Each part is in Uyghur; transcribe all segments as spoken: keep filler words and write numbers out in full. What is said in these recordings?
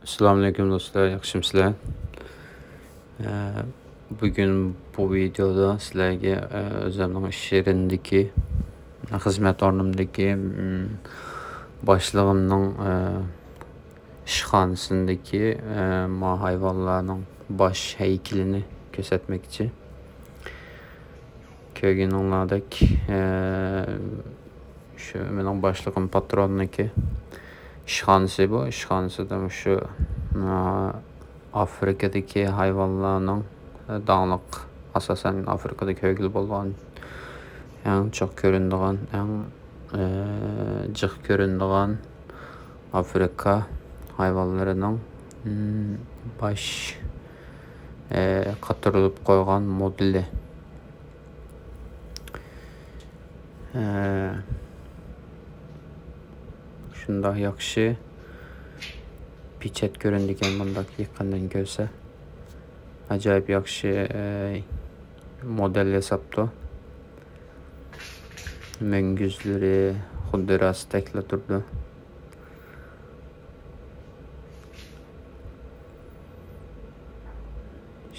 ئەسسالامۇئەلەيكۇم دوستلار، ياخشىمۇسىلەر؟ ئە، بۈگۈن بۇ ۋىدېئودا سىلەرگە، ئە، ئۆزۈمنىڭ ئىش يېرىمدىكى، خىزمەت ئورنۇمدىكى، م، باشلىقىمنىڭ، ئە، ئىشخانىسىندىكى، ئە، ما ھايۋانلارنىڭ باش ھەيكىلىنى كۆرسەتمەكچى. كۆرگىنىڭلاردەك، ئە، شۇ مېنىڭ باشلىقىم پاتروننىڭكى ئىشخانىسى بۇ. ئىشخانىسىدا مۇشۇ، ئە، ئافرىكىدىكى ھايۋانلارنىڭ، ئە، داڭلىق، ئاساسەن ئافرىكىدا كۆرگىلى بولغان، ئەڭ چوڭ كۆرۈنىدىغان، ئەڭ، ئە، جىق كۆرۈنىدىغان ئافرىكا ھايۋانلىرىنىڭ، م، باش، ئە، قاتۇرۇلۇپ قويغان مودېلى. ئە، شۇنداق ياخشى پېچەت كۆرۈنىدىكەن، مۇنداق يېقىندىن كۆرسە. ئاجايىپ ياخشى، ئە، مودېل ياساپتۇ. مۈڭگۈزلىرى خۇددى راستتەكلا تۇرىدۇ.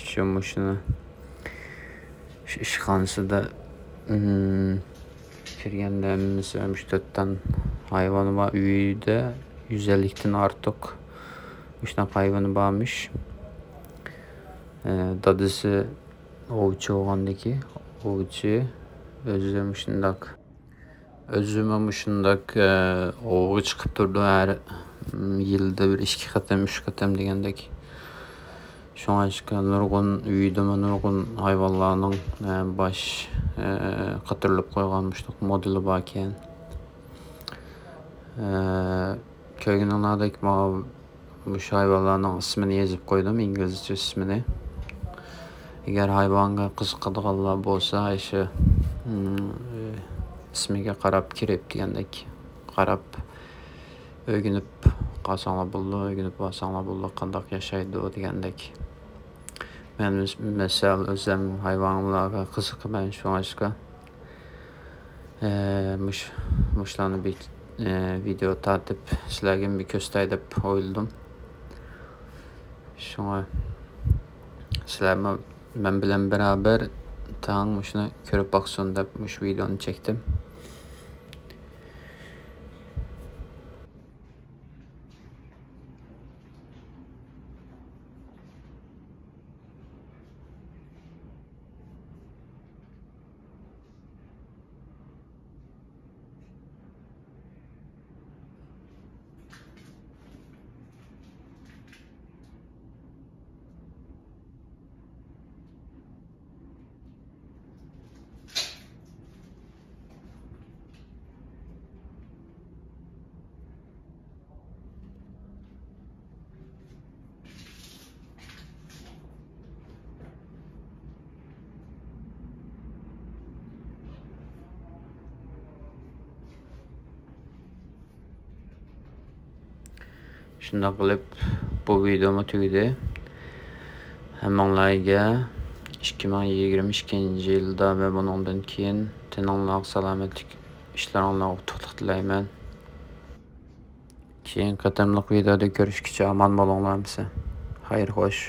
شۇ مۇشۇنى، شۇ ئىشخانىسىدا، ئىم، كىرگەندە ھەممىسى مۇشۇ تۆت دانە ھايۋانى بار. ئۆيىدە يۈز ئەللىكتىن ئارتۇق مۇشۇنداق ھايۋىنى بارمىش. ئە، دادىسى ئوۋچى بولغاندىكى، ئوۋچى ئۆزى مۇشۇنداق، ئۆزىمۇ مۇشۇنداق، ئە، ئوۋغا چىقىپ تۇرىدۇ ھەر، م، يىلدا بىر ئىككى قېتىم، ئۈچ قېتىم دېگەندەك. شۇڭلاشقا نۇرغۇن، ئۆيىدىمۇ نۇرغۇن ھايۋانلارنىڭ، ئە، باش، ئە، قاتۇرۇلۇپ قويغان مۇشۇنداق مودېلى باركەن. ئە، كۆرگىنىڭلاردەك ماڭا مۇشۇ ھايۋانلارنىڭ ئىسمىنى يېزىپ قويدۇم، ئىنگلىزچە ئىسمىنى. ئەگەر ھايۋانغا قىزىقىدىغانلار بولسا، ئاشۇ، ئىم، ئىسمىگە قاراپ كىرىپ دېگەندەك، قاراپ ئۆگىنىپ قالساڭلار بولىدۇ، ئۆگىنىپ بارساڭلار بولىدۇ، قانداق ياشايدۇ دېگەندەك. مەن مەس-، مەسەل، ئۆزۈم ھايۋانلارغا قىزىقىمەن، شۇڭلاشقا ئە، مۇش-، مۇشۇلارنى بىر، ئە، ۋىدېئو تارتىپ سىلەرگە بىر كۆرسىتەي دەپ ئويلىدىم. شۇڭا سىلەرمۇ مەن بىلەن بىراۋ تەڭ مۇشۇنى كۆرۈپ باقسۇن دەپ مۇشۇ ۋىدېئونى چەكتىم. شۇنداق قىلىپ، بۇ ۋىدېئومۇ تۈگىدى. ھەممىڭلارگە ئىككى مىڭ يىگىرمە ئىككىنچى يىلدا ۋە بۇنىڭدىن كېيىن تېنىڭلارغا سالامەتلىك، ئىشلىرىڭلارغا ئۇتۇقلۇق تىلەيمەن. كېيىنكى قېتىملىق ۋىدېئودا كۆرۈشكىچە ئامان بولۇڭلار ئەمىسە. خەير، خوش.